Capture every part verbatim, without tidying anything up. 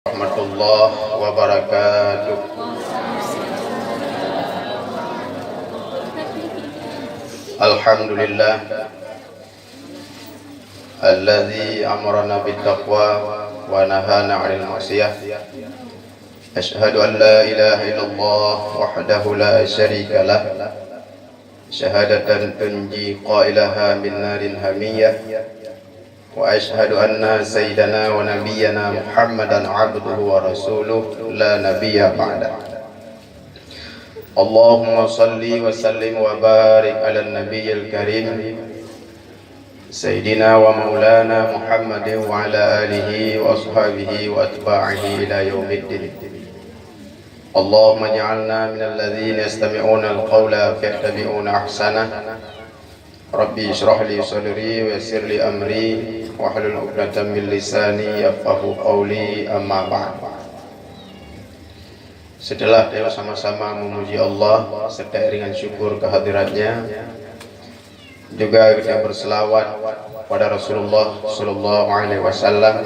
Warahmatullahi wabarakatuh. Alhamdulillah, alladzi amarana bit taqwa wa nahana 'anil ma'siyah. Asyhadu an la ilaha illallah wahdahu la syarika lah, syahadatan tunji qailaha min narin hamiyah. Wa asyhadu anna sayyidana wa nabiyyana Muhammadan abduhu wa rasuluh, la nabiyya ba'dah. Allahumma salli wa sallim wa barik ala nabiyil karim, sayyidina wa maulana Muhammadin wa ala alihi wa ashabihi wa atba'ihi ila yaumiddin. Allahumma ja'alna minal ladzina yastami'unal qaula fayattabi'una ahsanah. Rabbi israh li sadri wa yassir li amri wahlul 'uqdatam min lisani yafqahu qawli, amma ba'd. Setelah kita sama-sama memuji Allah serta iringan syukur kehadirat-Nya, juga kita berselawat pada Rasulullah sallallahu alaihi wasallam,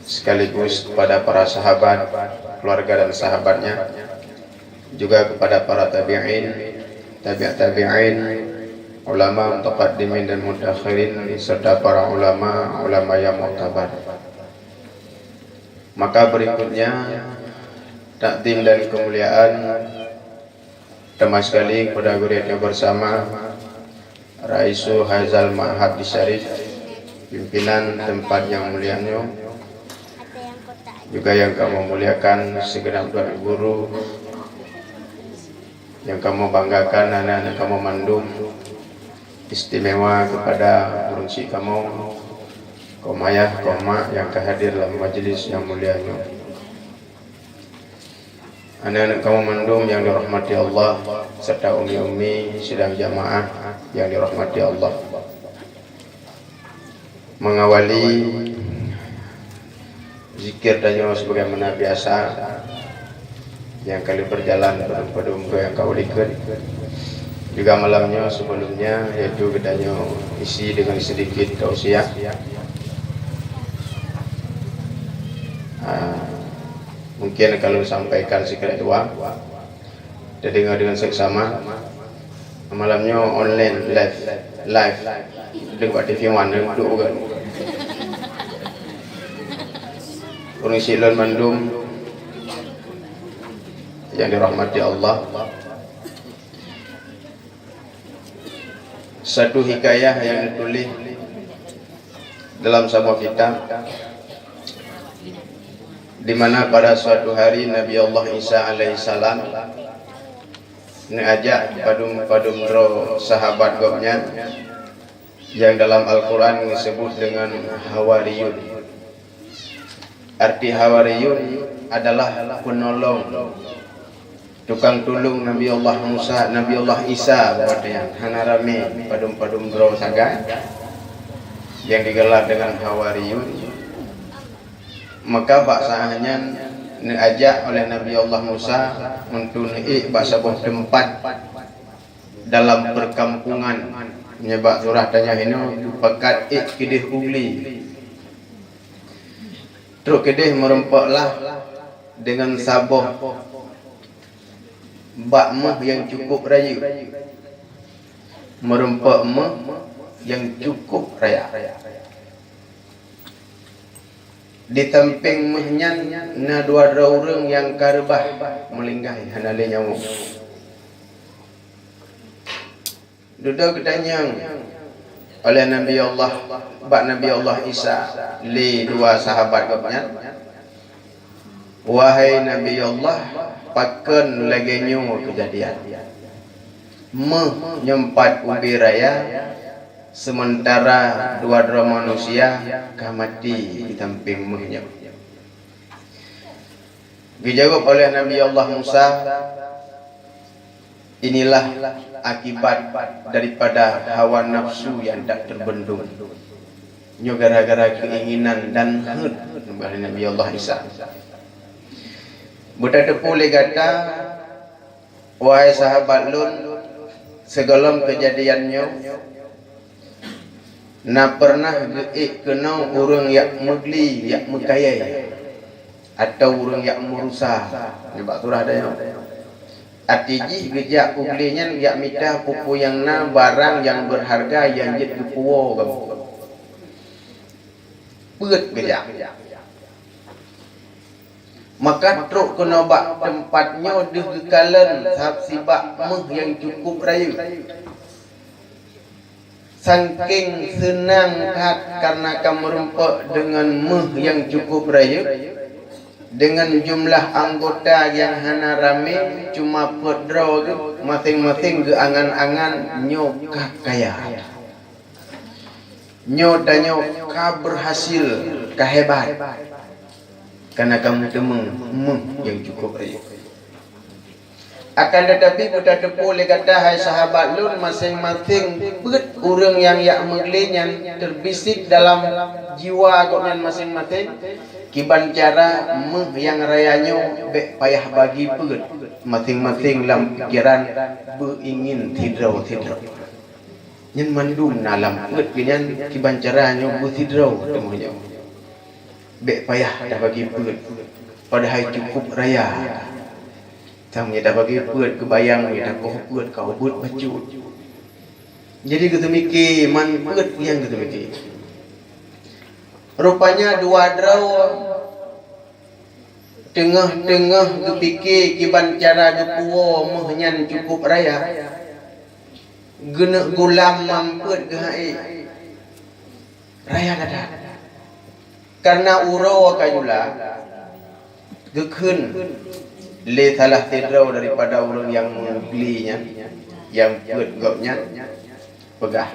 sekaligus kepada para sahabat, keluarga dan sahabatnya, juga kepada para tabi'in, tabi'ut tabi'in, ulama mutaqaddimin dan mutaakhirin, serta para ulama, ulama yang muktabar. Maka berikutnya, takzim dan kemuliaan utama sekali kepada guru yang bersama, Raisu Hazal Ma'had di Syarif, pimpinan tempat yang mulia nyoe, juga yang kamoe muliakan segenap tuan guru, yang kamoe banggakan aneuk-aneuk kamoe mandum, istimewa kepada ureueng syik kamoe, kaum ayah, kaum mak yang ka hadir dalam majlis yang mulia nyoe. Aneuk-aneuk kamoe mandum yang dirahmati Allah, serta umi-umi sidang jamaah yang dirahmati Allah. Mengawali zikir tanyoe sebagaimana biasa, nyang ka lheueh berjalan padum-padum nyang ka ulikot. Juga malam nyoe sebelumnya, yaitu geutanyoe isi dengan sedikit tausiah. Ah, mungkin kalau sampaikan sikrat dua, terdengar dengan seksama. Malam nyoe online, live, live. Deungon T V One, deungon tu kan. Ureueng syik lôn mandum yang dirahmati Allah. Satu hikayah yang ditulis dalam saboh kitab, di mana pada suatu hari Nabi Allah Isa alaihissalam neuajak padum-padum droe sahabat gobnyan yang dalam Al-Quran disebut dengan Hawariyun. Arti Hawariyun adalah penolong, tukang tulông Nabi Allah Musa, Nabi Allah Isa, buat nyan hana ramé padum-padum droe sagai yang digelar dengan Hawariyun. Maka bak saat nyan neuajak oleh Nabi Allah Musa untuk neuék bak saboh teumpat dalam perkampungan. Meunyoe bak surah tanyoe hinoe, pakat ék keudeh u glé. Trok keudeh meurumpok lah deungon saboh bak méuh nyang cukup rayeuk. Meurumpok méuh nyang cukup raya. Di sampéng méuh nyan na dua droe ureueng nyang ka reubah, meuninggai hana lé nyawöng. Dudoe geutanyong oleh Nabi Allah, bak Nabi Allah Isa lé dua sahabat gobnyan, "Wahai Nabi Allah, pakon lagée nyoe keujadian? Méuh nyoe pat ubé raya, seumeuntara dua droe manusia ka maté di sampéng méuh nyoe." Geujaweueb oleh Nabi Allah Musa, "Inilah akibat daripada hawa nafsu yang tak terbendung." Nyoe gara-gara keinginan dan heuet, kheun Nabi Allah Isa. Beutateupeue lé gata, wahai sahabat lôn, sigohlom keujadian nyoe, Na peureunah geuék keunoe ureuëng jak meugli, jak meukayée, atawa ureuëng jak meurusa nibak surah tanyoe. Até jih geujak u glé nyan jak mita peue-peue nyang na barang nyang beurharga nyang jeuet geupuwoe geuh. Peuet geujak. Maka trok keunoe bak teumpat nyoe deuh geukalon sab-, sibak méuh nyang cukup rayeuk. Sangking seunang that kareuna ka meurumpok deungon méuh nyang cukup rayeuk, deungon jumlah anggota nyang hana ramé, cuma peuet droe geuh, maséng-maséng geuangan-angan nyoe ka kaya. Nyoe tanyoe ka beurhasil, ka hebat, kareuna ka meuteumé méuh nyang cukup rayeuk. Akan teutapi, beutateupeue lé gata, hai sahabat lôn, maséng-maséng peuet ureuëng nyang jak meuglé nyan teubisék dalam jiwa gobnyan maséng-maséng, kiban cara méuh nyang raya nyoe bék payah bagi peuet, maséng-maséng lam pikeran beuingin sidroe-sidroe. Nyan mandum na lam peuet geuh nyan, kiban cara nyoe beusidroe teuma nyoe. Bék payah tabagi peuet, padahai cukup raya. Sang meunyoe tabagi peuet, keubayang meunyoe takoh peuet ka ubeuet bacut. Jadi geuteumike man peuet nyang geuteumike. Rupanya dua droe teungoh-teungoh geupike kiban cara geupuwoe méuh nyan cukup raya. Geuneuk gulam man peuet geuhai. Raya that-that. Kareuna uroe ka jula, geukheun lé salah sidroe daripada ureuëng nyang meugli nyan, nyang peuet gobnyan, peugah,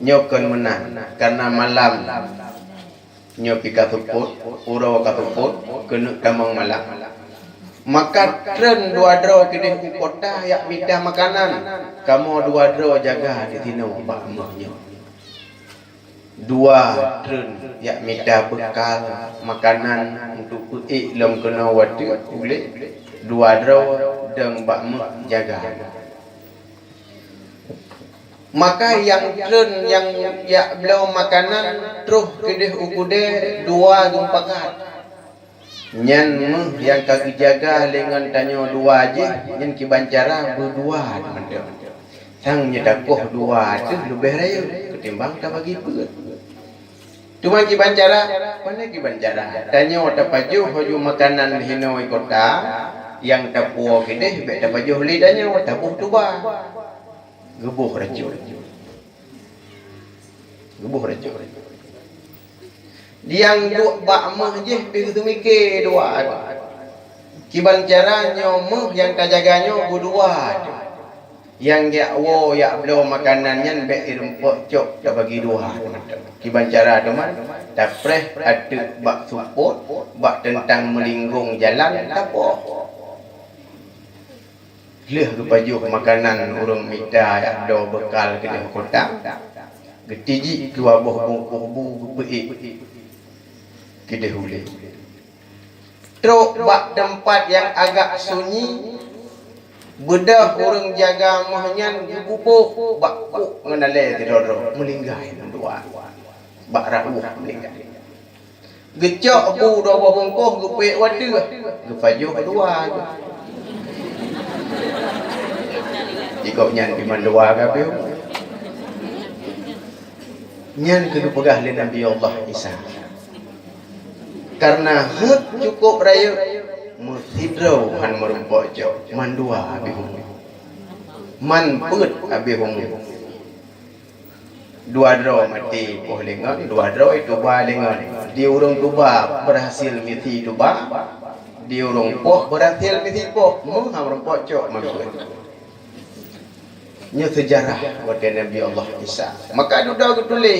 "Nyoe kon meunan, kareuna malam nyoe pih ka seupôt, uroe ka seupôt, keuneuk tamong malam. Maka treun dua droe keudeh u kota jak mita makanan, kamoe dua droe jaga disinoe bak méuh nyoe." Dua treun jak mita beukal makanan untuk peuék lom keunoe watée ulée, dua droe dong bak méuh jaga. Maka nyang treun nyang jak bloe makanan troh keudeh u keudée dua geumupakat. Nyan méuh nyang ka geujaga lé ngon tanyoe dua jih, nyan kiban cara beudua mantong. Sang nyoe takoh dua teuh leubeh rayeuk ketimbang tabagi peuet. Teuma kiban cara, pane kiban cara? Tanyoe tapajoh laju makanan hinoe kota, nyang tapuwoe keudeh bék tapajoh lé tanyoe, taboh tuba. Geuboh racun. Geuboh racun. Nyang duek bak méuh jih pih geuteumike dua. Kiban cara nyoe méuh nyang tajaga nyoe beudua teuh. Nyang jak woe jak bloe makanan nyan bék irumpok cok tabagi dua. Kiban cara teuma tapreh ateueh bak seupôt, bak teuntang meulinggong jalan tapoh. Lheueh geupajoh makanan ureuëng mita jak bloe beukal keudeh u kota, geutijik dua boh bungkôh bu geupeuék keudeh ulée. Trok bak teumpat nyang agak sunyi, beudôh ureuëng jaga méuh nyan geububôh bak kôk ngon alée sidroe-droe, meuninggai mandua. Bak rauh meuninggai. Geucok bu dua boh bungkôh geupeuék u ateueh, geupajoh dua. Jikok nyan pih mandua ka piôh. Nyan keuh geupeugah lé Nabi Allah Isa. Kareuna heuet cukup rayeuk, meusidroe han meurumpok cok, mandua bihung. Man peuet abéh umu. Dua droe maté poh lé ngon, dua droe tuba lé ngon. Di ureuëng tuba beurhasil misi tuba, di ureuëng poh beurhasil misi poh. Méuh han meurumpok cok man peuet. Nyoe seujarah watée Nabi Allah Isa. Maka dudoe geutuléh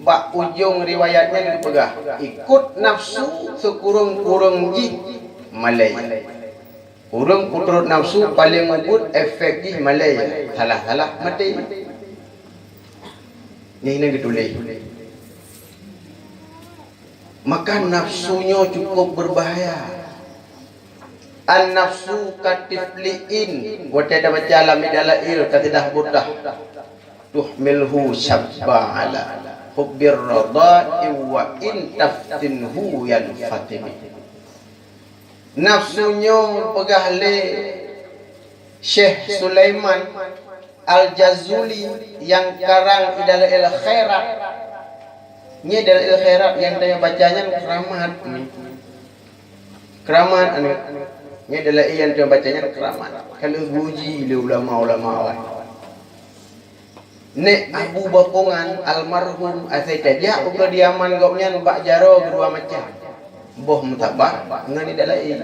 bak ujong riwayat nyan geupeugah, "Ikot nafsu sikureueng-kureueng jih malée." Ureuëng peuturot nafsu paleng ubit efek jih malée, salah-salah maté. Nyan geutuléh. Maka nafsu nyoe cukup beubahaya. An-nafsu katifliin, watée tabaca lam Dalail ka sidah butah. Tuhmilhu syabba ala hubbir radha'i wa in taftinhu yanfatimi. Nafsu nyoe peugah lé Syekh Sulaiman Al-Jazuli nyang karang Dalail Khairat. Nyoe Dalail Khairat nyang tanyoe baca nyan keuramat. Keuramat, aneuk. Nyoe Dalail nyang tanyoe baca nyan keuramat. Ka lheueh geuji lé ulama-ulama awai. Nèk Abu Bakongan almarhum asai tajak u keudiaman gobnyan bak jaroe keudua macam. Boh meutabah ngon Dalail.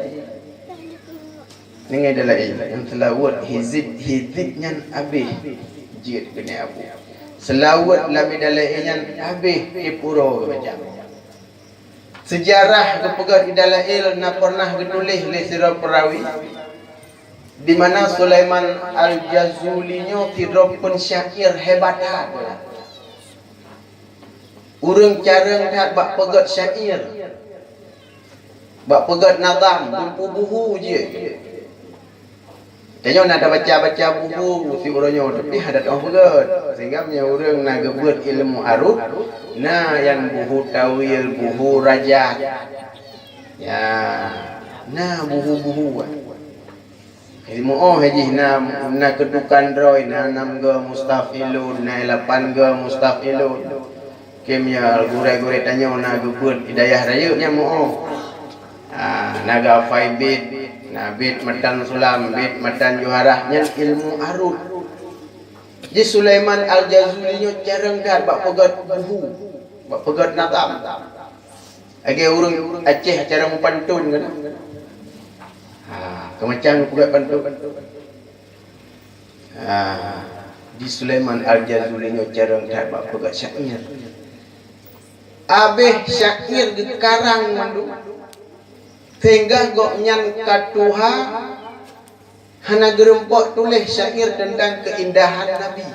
Ngon Dalail nyang seulaweuet hizib, hizib nyan habéh jeuet keu Nèk Abu. Seulaweuet lam Dalail nyan habéh tiep uroe geubaca. Seujarah geupeugah Dalail na pernah geutuléh lé sidroe peurawi, di mana Sulaiman Al-Jazuli nyoe sidroe peusyair hebat that. Ureuëng carông that bak peugét syair, bak peugét nazam, teumpu buhu jih. Tanyoe na tabaca-baca buhu siuroe nyoe, tapi hana teupeugét. Sehingga meunyoe ureuëng na geubeuet ilmu arut, na nyang buhu tawil, buhu rajah. Ya, na buhu-buhu. Ilmu oh jih na, na keutukan droe, na nam goe mustafilun, na lapan goe mustafilun. Kém ya gurée-gurée tanyoe na geubeuet hidayah rayeuk nyan muoh. Ah, na geuhafai bit, na bit matan sulam, bit matan juharah, nyan ilmu arut. Di Sulaiman Al-Jazuli nyoe carông that bak peugét buhu, bak peugét nazam. Lagée ureuëng Aceh cara meupantun kan. Ha, keu macam peugét pantun. Ha, di Sulaiman Al-Jazuli nyoe carông that bak peugét syair. Abéh syair geukarang mandum, sehingga gobnyan ka tuha hana geureumpok tuléh syair teuntang keuindahan Nabi.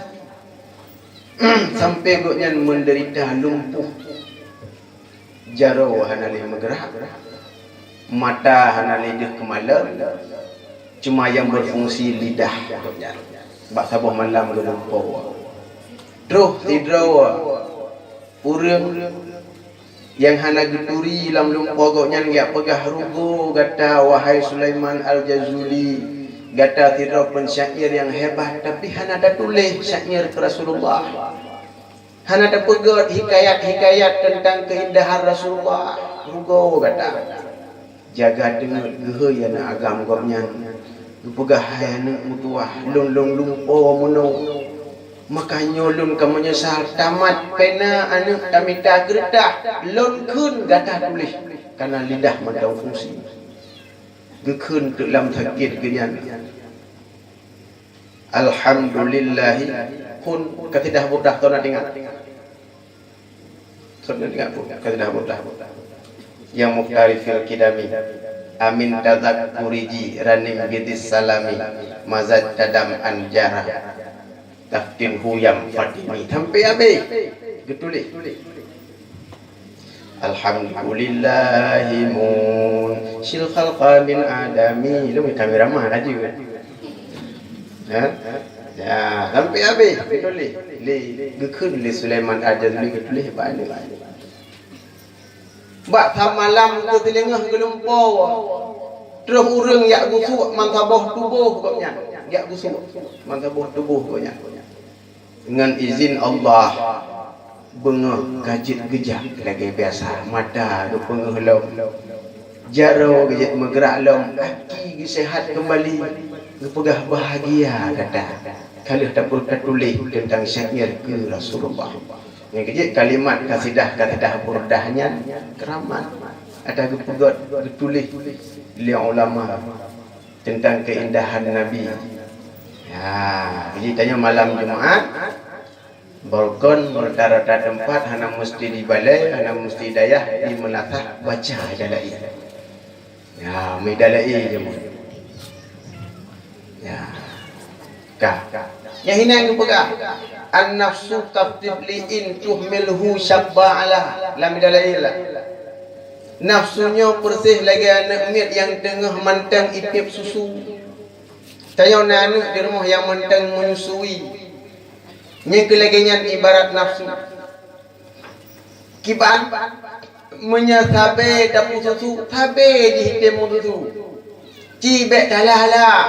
Sampai gobnyan meudeurita lumpuh. Jaroe hana lé meugeurak, mata hana lé deuh keumalon, cuma nyang beufungsi lidah gobnyan. Bak saboh malam geulumpoe. Troh sidroe ureuëng nyang hana geuturi lam lumpoe gobnyan geujak peugah, "Rugoe gata, wahai Sulaiman Al-Jazuli, gata sidroe peusyair nyang hebat, tapi hana tatuléh syair keu Rasulullah." Hana tapeugét hikayat-hikayat teuntang keuindahan Rasulullah. Rugoe gata. Jaga teungeut geuhôi aneuk agam gobnyan. Geupeugah, "Hai aneuk meutuwah, lôn, lôn lumpoe meunoe. Maka nyoe lôn ka meunyeusal, tamat pena aneuk tamita keureutah, lôn kheun gata tuléh, kana lidah mantong fungsi." Geukheun teuk lam sakét geuhnyan. Alhamdulillahi, phon kasidah Burdah, soe na teuingat? Soe na teuingat phon kasidah Burdah? Yang Mukhtarifil Qidami, amin tadzakkuri ji ranim bidis salami, mazad tadam an jara, taftin huyam fatimi. Sampai habéh. Geutuléh. Alhamdulillahi mun syil khalqa min adami. Lôn kameraman laju. Ha? Ya, sampai habéh geutuléh. Lé, geukheun lé Sulaiman Al-Jazuli geutuléh bak aneuk. Bak samalam keu sileungoh geulumpoe. Troh ureuëng jak gusuk mansaboh tuboh gobnyan. Jak gusuk mansaboh tuboh gobnyan. Ngon izin Allah, beungoh ka jeuet geujak lagée biasa, mata geupeungeuh lom, jaroe geujeuet meugeurak lom, aki geuseuhat keumbali, geupeugah, "Bahagia gata, ka lheueh tapeu-, tatuléh teuntang syair keu Rasulullah." Nyang keujeuet kalimat kasidah-kasidah Burdah nyan keuramat, ata geupeugét, geutuléh lé ulama. Teuntang keuindahan Nabi. Ya, jadi tanyoe malam Jumat, beurukon, meurata-rata teumpat, hana meusti di balée, hana meusti dayah, di meulasah baca Dalail. Ya, meuidalail jameun. Ya. Ka. Nyang hinan geupeugah, "An-nafsu katifli in tuhmilhu syabba ala." Lam Dalail. Nafsu nyoe persis lagée aneuk miet nyang teungoh mantong itiep susu. Tanyoe na aneuk di rumoh nyang mantong menyusui. Nyang keu lagée nyan ibarat nafsu. Kiban, meunyoe sabe tapeususu, sabe jih item meususu. Ci bék talah-lah.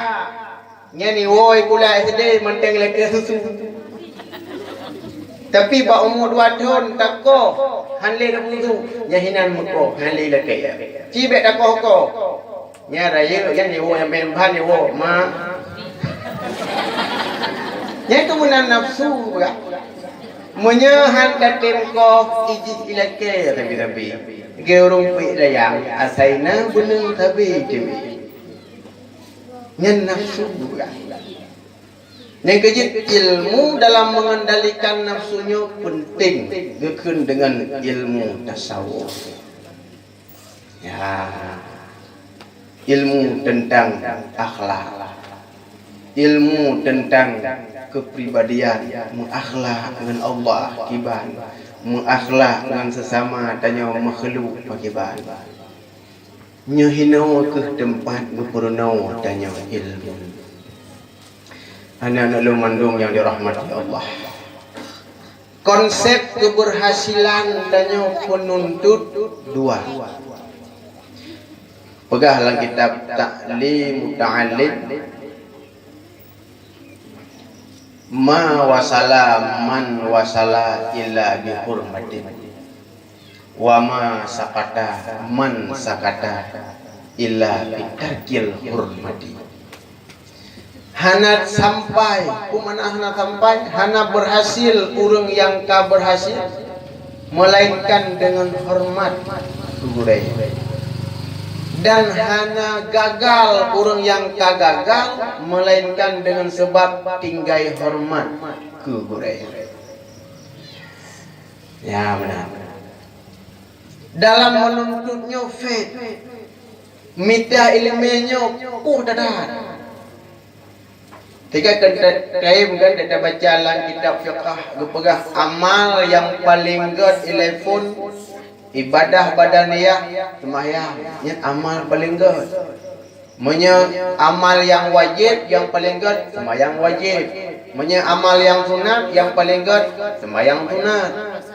Nyan iwoe kula S D manteng lakée susu. Tapi bak umu dua thon takoh, han lé tapeususu, nyan hinan meukoh, han lé lakée. Ci bék takoh-koh. Nyan rayeuk, nyan iwoe nyang ban iwoe, ma. Nyan keuh meunan nafsu, beurak. Meunyoe han tatem koh, ijih ilakée sabe-sabe. Lagée ureuëng peuék layang, asai na beuneueng sabe teumé. Nyan nafsu, beurak. Nyang keujeuet, ilmu dalam mengendalikan nafsu nyoe penting geukheun deungon ilmu tasawuf. Ya, ilmu tentang akhlak, ilmu tentang kepribadian, meuakhlak ngon Allah kiban, meuakhlak ngon sesama tanyoe makhluk pakriban. Nyoe hinoe keuh teumpat geupeurunoe tanyoe ilmu. Aneuk-aneuk lôn mandum nyang dirahmati Allah. Konsep keberhasilan tanyoe penuntut dua. Peugah lam kitab Ta'lim Muta'allim, "Ma wasala man wasala illa bi hurmatin, wa ma sakata man sakata illa bi tarkil hurmati." Hana sampai, peue makna hana sampai? Hana berhasil ureuëng nyang ka berhasil, melainkan dengan hormat keu gurée. Dan hana gagal ureuëng nyang ka gagal, melainkan dengan sebab tinggai hormat keu gurée. Ya, meunan. Dalam menuntut nyoe fét. Mita iéleumé nyoe poh that-that. Tiga kan ta-, taém kan, tabaca lam kitab fiqah geupeugah amal nyang paleng gét ilée phon ibadah badaniyah seumayang. Nyan amal paleng gét. Meunyoe amal nyang wajéb nyang paleng gét, seumayang wajéb. Meunyoe amal nyang sunat nyang paleng gét, seumayang sunat.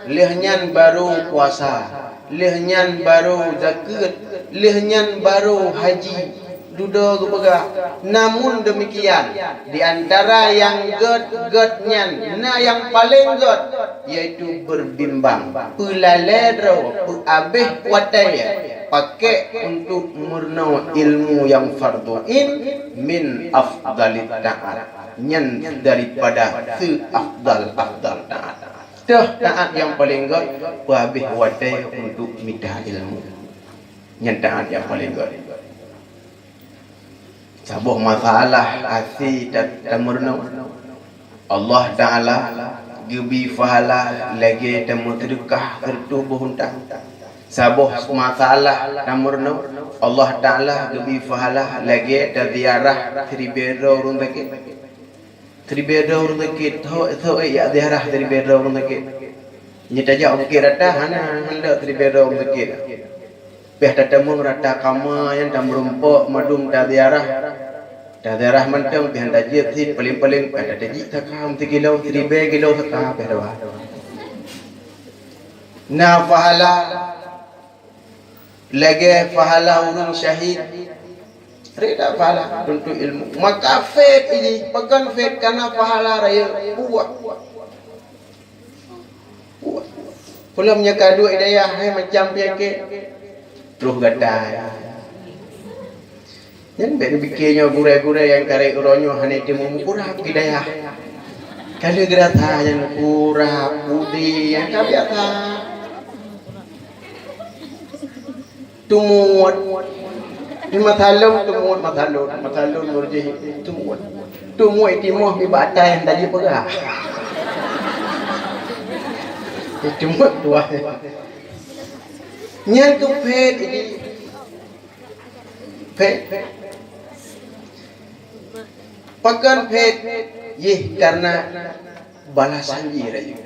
Lheueh nyan baru puasa. Lheueh nyan baru zakeuet, lheueh nyan baru haji. Dudoe geupeugah. Namun demikian, di antara nyang gét-gét nyan na nyang paleng gét, yaitu berbimbang, peulalée droe, peuabéh watée pakék untuk meurunoe ilmu nyang fardhu ain min afdalit taat, nyan daripada seafdal-afdal taat. Teuh taat nyang paleng gét peuhabéh watée untuk mita ilmu. Nyan taat nyang paleng gét. Saboh masalah asie ta-, tameurunoe. Allah Taala geubri pahala lagée tameuseudeukah sireutôh boh untang. Saboh masalah tameurunoe, Allah Taala geubri pahala lagée taziarah siribée droe ureuëng sakét. Siribée droe ureuëng sakét, tho-, tho-, jak ziarah siribée droe ureuëng sakét. Nyoe tajak u Bukét Rata, hana, hana lé siribée droe ureuëng sakét. Pih tatamong rata kama nyan tameurumpok mandum taziarah. Taziarah mantong pih hana tajeuet cit, paléng-paléng pih tatajik saka sikilo, siribée kilo saka pih dua. Na pahala lagée pahala ureuëng syahid. Reda pahala tuntut ilmu. Maka fét ini, pakon fét, kana pahala raya buah. Buah. Peulom nyang ka duek hidayah, hai macam peunyakét. Troh gatai. Nyan bék neupike nyoe gurée-gurée nyang karek uroe nyoe hana teumeukurab hidayah. Ka lheueh geurasa nyan kurab, pudeh, nyang ka biasa. Tumuet. Di masa lôn tumuet, masa lôn, masa lôn ureuëng jih tumuet. Tumuet timoh nibak atai nyang tadi peugah. Tumuet tuah. Nyan keuh phét ini. Phét. Pakon phét? Yeh, karena balasan jih rayeuk.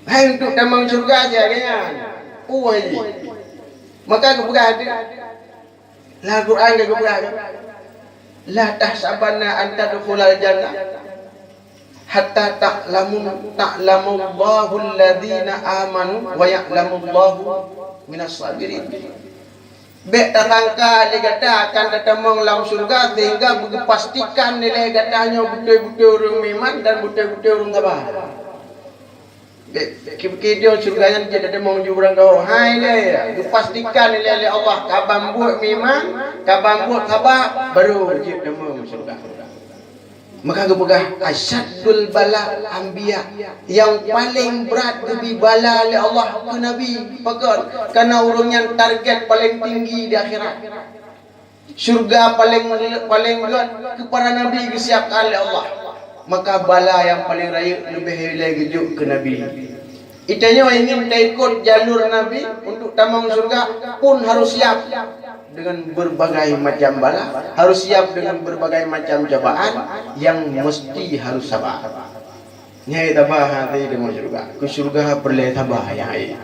Hai untuk tamong syeuruga jih lagée nyan. Puih jih. Maka geupeugah teuh. Lam Al-Quran ka geupeugah, "La tahsabanna an tadkhulal jannah Hatta ta'lamu, ta'lamullahu alladzina amanu wa ya'lamullahu minas sabirin. Bék tasangka lé gata akan tatamong lam syeuruga sehingga geupastikan lé gata nyoe beutôi-beutôi ureuëng meuiman dan beutôi-beutôi ureuëng saba. Bék, keu-, keu syeuruga nyan jeuet tatamong ju ureuëng gaoh. Hai lé, geupastikan lé, lé Allah ka ban buet meuiman, ka ban buet saba, baru jeuet tamong syeuruga. Maka geupeugah, "Asyaddul bala anbiya," nyang paleng brat geubri bala lé Allah keu nabi. Pakon? Karena ureuëng nyan target paleng tinggi di akhirat. Syeuruga paleng, paleng gét keu para nabi geusiapkan lé Allah. Maka bala nyang paleng rayeuk leubeh ilée geujok keu nabi. Geutanyoe ingin taikot jalur nabi untuk tamong syeuruga pun harus siap dengan berbagai macam bala, harus siap dengan berbagai macam cobaan yang mesti harus sabar. Nyai tabah hati deungon syeuruga. Keu syeuruga peureulée tabah nyai.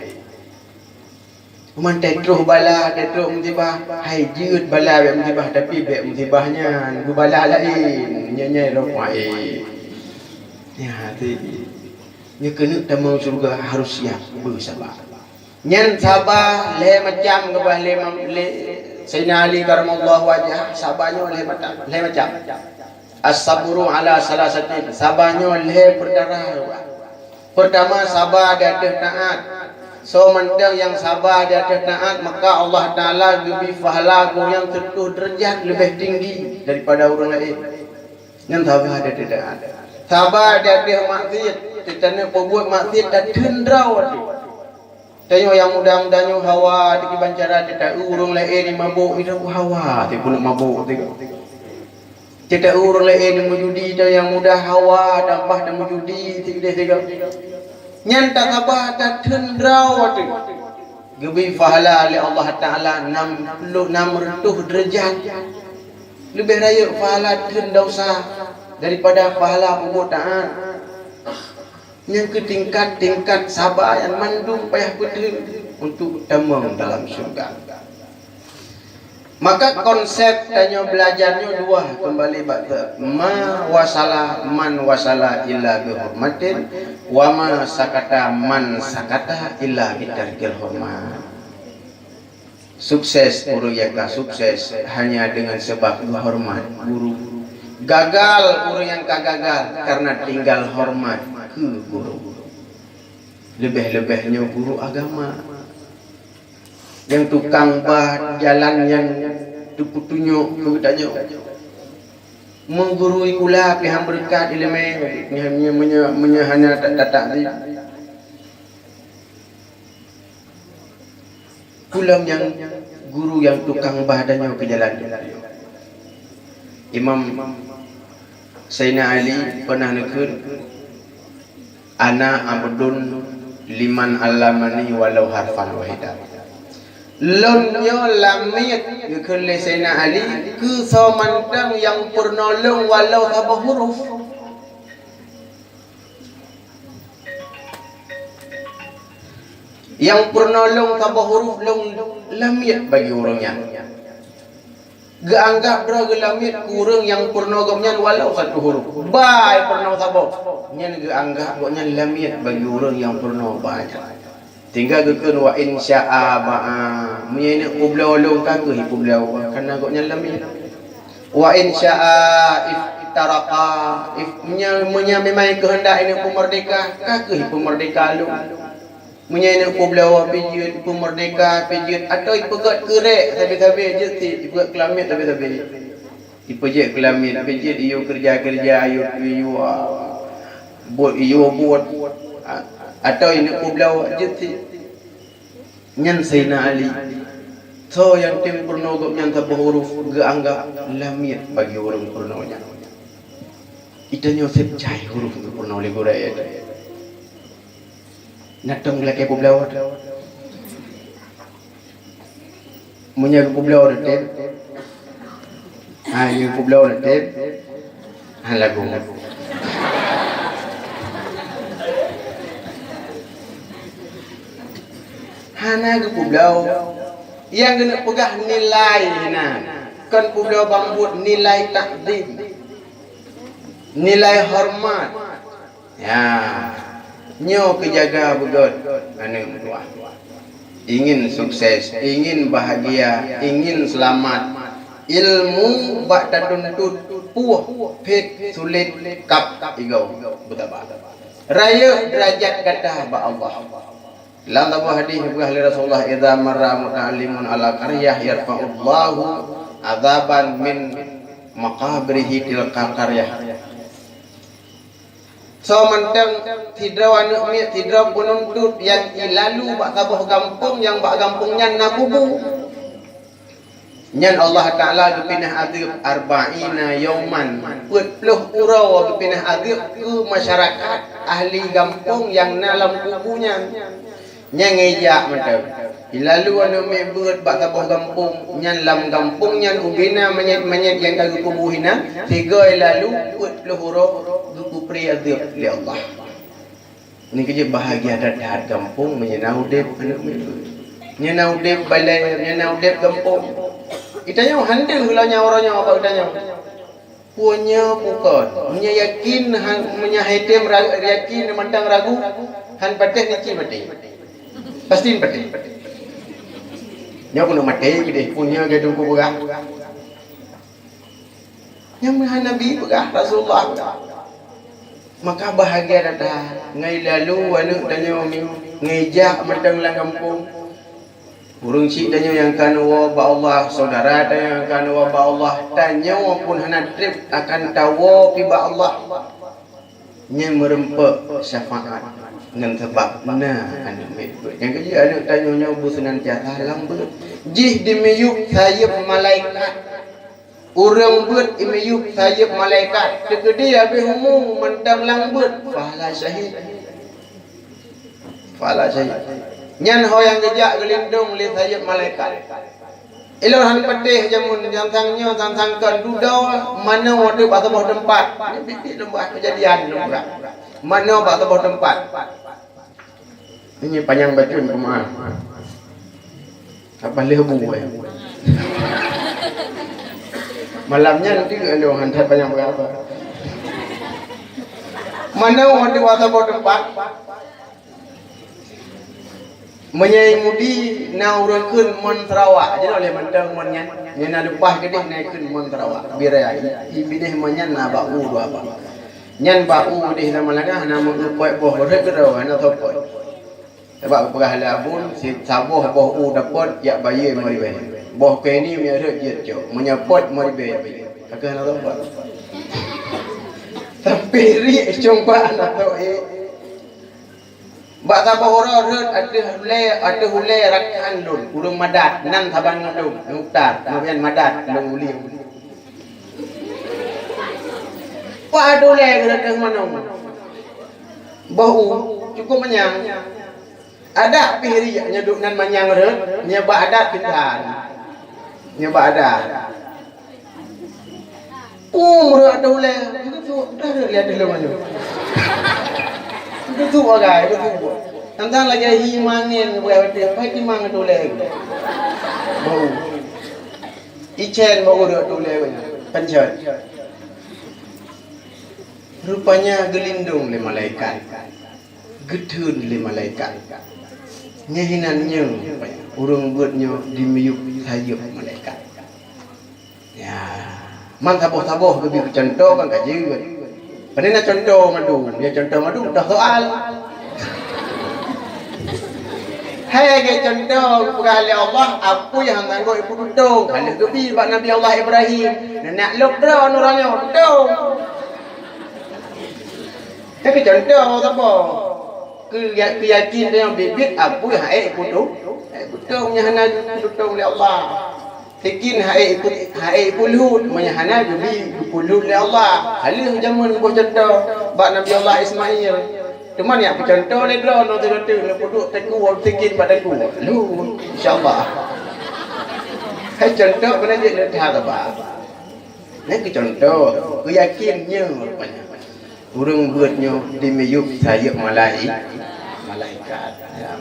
Kuman teutroh bala, teutroh musibah, hai jeuet bala bék musibah, tapi bék musibah nyan beubala laén, nyan nyai rot maén. Ya, hati. Nyoe keuneuk tamong syeuruga harus siap beusabar. Nyan saba lhée macam geuba lé, lé Saidina Ali karamallahu wajhah, saba nyoe lhée macam, lhée macam. As-sabru ala salasatin, saba nyoe lhée peukara geuba. Peurtama, saba di ateueh taát. Soe mantong nyang saba di ateueh taát, maka Allah Taala geubri pahala geuh nyang sireutoh deurajat leubeh tinggi daripada ureuëng laén. Nyan saba di ateueh taát. Saba di ateueh maksiat, teutanyoe peubuet maksiat tatheun droe ateueh. Tanyoe nyang muda-muda nyoe hawa teukiban cara teuta ureuëng laén mabök, itu hawa teuh peuneuk mabök teuh. Teuta ureuëng laén meujudi, tanyoe nyang muda hawa tambah teuh meujudi teuh deh teuh. Nyan tasaba tatheun droe teuh. Geubri pahala lé Allah Taala nam ploh nam reutôh deurajat. Leubeh rayeuk pahala theun desya daripada pahala peubuet taát. Nyang keu tingkat-tingkat saba nyan mandum payah peutheun untuk tamong dalam syeuruga. Maka konsep tanyoe beulajar nyoe dua keumbali bak ma wasala man wasala illa bi hurmatin, wa ma sakata man sakata illa bi tarkil hurmat. Sukses ureuëng nyang ka sukses hanya dengan sebab geuhormat guru. Gagal ureuëng nyang ka gagal karena tinggal hormat keu guru. Leubeh-leubeh nyoe guru agama. Nyang tukang bah jalan nyang teupeutunyok keu geutanyoe. Meuguru sikula pih han beureukat iéleumé, meunyoe, meunyoe, meunyoe hana ta-, tatak di. Ulôn nyang guru nyang tukang bah tanyoe keu jalan. Imam Saidina Ali peunah neukheun, "Ana abdun liman allamani walau harfan wahida." Lôn nyoe lamiet, geukheun lé Saidina Ali, keu soe mantong nyang peurunoe lôn walau saboh huruf. Nyang peurunoe lôn saboh huruf lôn lamiet bagi ureuëng nyan. Geuanggab droe geulamiet keu ureuëng nyang peurunoe gobnyan walau satu huruf. Ba peurunoe saboh, nyan geuanggab gobnyan lamiet bagi ureuëng nyang peurunoe ba nyan. Tinggai geukheun wa in syaa ba'a. Meunyoe neuk peubloe lôn ka kheueh peubloe, karena gobnyan lamiet. Wa in syaa iftaraqa. If-, meunyoe, meunyoe memang keuheundak neuk peumeurdeka, ka kheueh peumeurdeka lôn. Meunyoe neuk peubloe pih jeuet, peumeurdeka pih jeuet, atawa ipeugét keu rék sabe-sabe jeuet cit, ipeugét keu lamiet sabe-sabe. Ipeujeuet keu lamiet, peujeuet iyue keureuja-keureuja, iyue, iyue, ah, buet iyue buet, ah, atawa ineuk peubloe jeuet cit. Nyan Saidina Ali. Soe nyang tem peurunoe gobnyan saboh huruf geuanggab lamiet bagi ureuëng peurunoe nyan. Geutanyoe seb jai huruf geupeurunoe lé gurée. Na tom geulakée peubloe. Meunyoe geupeubloe teutem, ha, nyoe peubloe teutem, ha, lagu. Hana geupeubloe. Nyang geuneuk peugah nilai hinan. Kon peubloe ban buet, nilai takzim. Nilai hormat. Ya, nyoe keujaga beugöt aneuk meutuah. Ingin sukses, ingin bahagia, ingin seulamat. Ilmu bak tatuntut, puih, phét, sulet, kab igoe beutaba. Rayeuk deurajat gata bak Allah. Lam saboh hadis geupeugah lé Rasulullah, "Idza marra muta'allimun ala qaryah yarfa'ullahu adzaban min maqabrihi tilka qaryah." Soe mantong sidroe aneuk miet, sidroe peununtut nyang ilalu bak saboh gampông, nyang bak gampông nyan na kubu, nyan Allah Taala geupinah azeueb arba'ina yauman, peuet ploh uroe geupinah azeueb keu masyarakat ahli gampông nyang na lam kubu nyan. Nyang ijak mantong. Ilalu aneuk miet beuet bak saboh gampông, nyan lam gampông nyan ubena manyét-manyét nyang ka geukubu hinan, sigoe ilalu peuet ploh uroe geupeupré azeueb lé Allah. Nyoe keujeuet bahagia that-that gampông meunyoe na udeb aneuk miet beuet. Nyoe na udeb balée, nyoe na udeb gampông. Geutanyoe hana deuh uroe nyoe, uroe nyoe bak geutanyoe. Peue nyoe bukon. Meunyoe yakin, han, meunyoe hai tem ra-, yakin mantong ragu, han patéh, niki patéh. Pasti patéh. Nyoe keuneuk maté keudeh, peue nyoe geuduek peugah. Nyang meuhan Nabi peugah, Rasulullah peugah. Maka bahagia that-that ngon ilalu aneuk tanyoe nyoe, ngon ijak mantong lam gampông. Ureuëng chik tanyoe nyang ka neuwoe bak Allah, syedara tanyoe nyang ka neuwoe bak Allah, tanyoe pun hana treb akan tawoe pi bak Allah. Nyan meureumpok syafaat ngon sabab na aneuk miet beuet. Nyang keujeuet aneuk tanyoe nyoe beuseunantiasa lam beuet. Jih dimiyueb sayeueb malaikat. Ureuëng beuet imiyueb sayeueb malaikat, teukeudi habéh umu mantong lam beuet, pahala syahid. Pahala syahid. Nyan ho nyang geujak geulindong lé sayeueb malaikat. Ilôn han patéh jameun, sang-sang nyoe, sang-sang kon dudoe, manoe watée bak saboh teumpat. Nyoe biet-biet lôn bah keujadian lôn bah. Manoe bak saboh teumpat. Ini panyang bacut peumaáh. Apa leuh bu, eh? Malam nyan nanti lôn han that panyang beurapa. Manoe watée bak saboh teumpat. Meunyoe mudi na ureuëng kheun mon Sarawak, jinoe lé mantong mon nyan. Nyan na leupah keudeh na kheun mon Sarawak. Bira i, i binéh mon nyan na bak u dua bak. Nyan bak u deh Samalanga hana meukeupot boh rhot keudroe, hana sopot. Sabab geupeugah lé Abon, si saboh boh u dapot jak bayeue lima ribèe. Boh keu ini meunyoe rhot jeuet cok, meunyoe pot lima ribèe jak bayeue. Ka keuh hana sopot. Sampai riek cong bak aneuk tôk, eh. Bak saboh uroe rhot ateueh ulée, ateueh ulée rakan lôn, ureuëng madat, nan saban ngon lôn, Mukhtar, Novian Madat, lôn ulieng. Wah, dulée geureudeuh manong. Boh u, cukup manyang. Adak pih riek nyoe duek nan manyang rhot, nyoe bak adat pintan. Nyoe bak adat. Pum rhot dulée, beutôi, dah rhot lé dulée manyang. Beutôi, agai, beutôi. Tantang lagée hi mangén, bukai beutôi, pai timang dulée. Bau. Icén bau rhot dulée, pencet. Rupanya geulindong lé malaikat, geutheun lé malaikat. Nyan hinan nyoe, ureuëng beuet nyoe dimiyueb sayeueb malaikat. Ya, man saboh-saboh geubri keu cuntoh kan ka jeuet. Pane na cuntoh mandum, ya cuntoh mandum dah soal. Hai lagée cuntoh geupeugah lé Allah, apui nyang sanggob ipeututong, ka lheueh geubi bak Nabi Allah Ibrahim. Neunak lôb droe nurah nyoe, tutong. Tapi cuntoh saboh. Keu-, keuyakin tanyoe biet-biet apui hana ék ipeututong. Hana ék ipeututong nyang hana geututong lé Allah. Sikin hana ék ipu-, hana ék ipeulheuet, meunyoe hana geubi geupeulheuet lé Allah. Ka lheueh jameun boh cuntoh bak Nabi Allah Ismail. Teuma nyan peucuntoh lé droe nyoe teuka-teuka neupeuduek takue sikin bak takue. Lheueh, insya Allah. Hai cuntoh beuna jeuet leueh that ba. Nyan keu cuntoh, keuyakin nyoe rupanya. Ureuëng beuet nyoe dimiyueb sayeueb malai-, malaikat. Ya.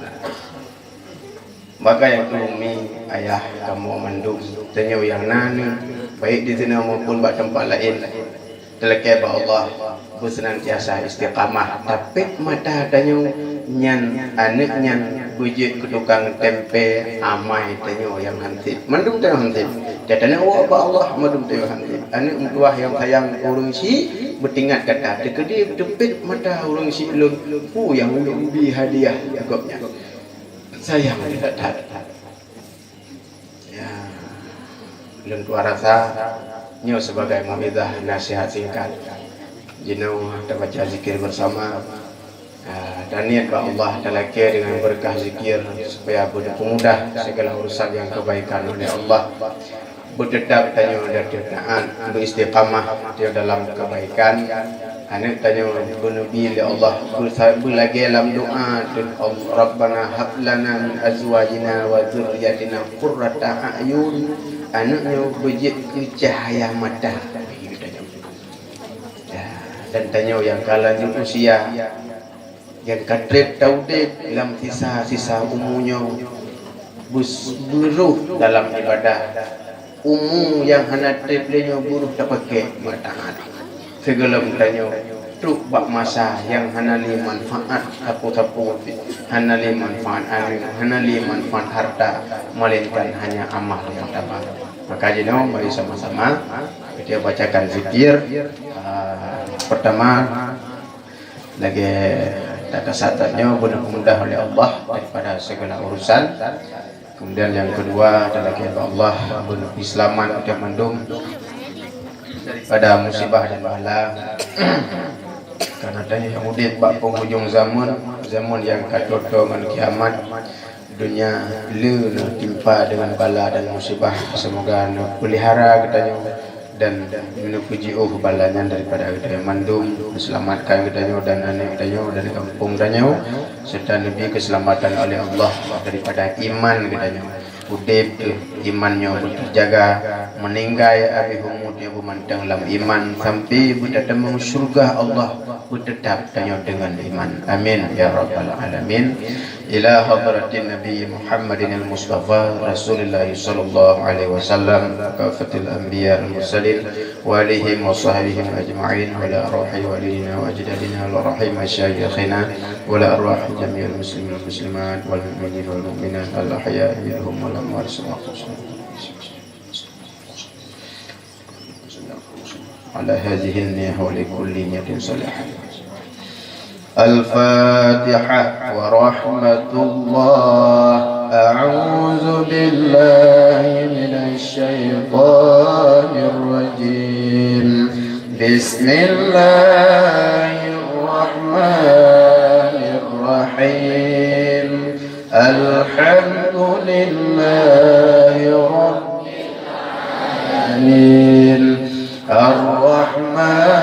Maka nyang keu umi, ayah, kamoe mandum, tanyoe nyang na neuh, baik di sinoe maupun bak teumpat laén, talakée bak Allah. Beuseunantiasa istiqamah, tapét mata tanyoe nyan, aneuk nyan beujeuet keu tukang tempe, amai tanyoe nyang hansip. Mandum tanyoe hansip. Tanyoe woe bak Allah, mandum tanyoe hansip. Aneuk meutuwah nyang sayang ureuëng syiek, beutingat gata, teukeudi teupét mata ureuëng syiek lôn, peue nyang ulôn bi hadiah keu gobnyan. Sayang that-that. Ya, lôn tuan rasa nyoe sebagai mauizah nasihat singkat. Jinoe tabaca zikir bersama. Ah, dan niat bak Allah talakée dengan berkah zikir supaya beupeumudah segala urusan yang kebaikan oleh Allah. Beuteutap tanyoe dan taat, beuistiqamah tanyoe dalam kebaikan. Aneuk tanyoe beuneubi lé Allah, beusa-, beulagée lam doa teuh, "Rabbana hab lana min azwajina wa dzurriyyatina qurrata a'yun." Aneuk nyoe beujeuet keu cahaya mata bagi geutanyoe. Ya, dan tanyoe nyang ka lanjut usia, nyang ka treb taudeb lam sisa-sisa umu nyoe, beus-, beuroh dalam ibadah. Umu nyang hana treb lé nyoe beuroh tapaké bak taat. Sigohlom tanyoe trok bak masa nyang hana lé manfaat sapeue-sapeue, hana lé manfaat aneuk, hana lé manfaat harta, melainkan hanya amal nyang tabah. Maka jinoe mari sama-sama kita bacakan zikir. Ah, pertama, lagée tapeugah tanyoe beuneupeumudah oleh Allah daripada segala urusan. Kemudian yang kedua, talakée bak Allah beuneubi seulamat kita mandum daripada musibah dan bala. Karena tanyoe nyang udeb bak penghujung zaman, zaman nyang ka toe-toe ngon kiamat. Donya le neutimpa dengan bala dan musibah. Semoga neupeulihara geutanyoe dan neupeujiôh bala nyan daripada geutanyoe mandum, meuselamatkan geutanyoe dan aneuk geutanyoe dan gampông tanyoe, serta neubi keuseulamatan oleh Allah daripada iman geutanyoe. Udeb teuh iman nyoe beuteujaga, meuninggai abéh umu nyoe beumantong lam iman, sampai beutateumong syeuruga Allah, beuteutap tanyoe deungon iman. Amin ya rabbal alamin. Ila hadratin Nabi Muhammadinil Mustafa Rasulillah sallallahu alaihi wasallam, kafatil anbiya wal mursalin, wa alihim wa sahbihim ajma'in, wa ila arwahi walidina wa ajdadina wa ila arwahi masyayikhina wa ila arwahi jami'il muslimin wal muslimat wal mu'minin wal mu'minat al ahya'i minhum wal amwat. Ala hadhihi niyyah wa li kulli niyyatin salihah. Al-Fatihah wa rahmatullah. A'udzu billahi minasy syaithanir rajim. Bismillahirrahmanirrahim. Alhamdulillahi rabbil alamin. Arrahman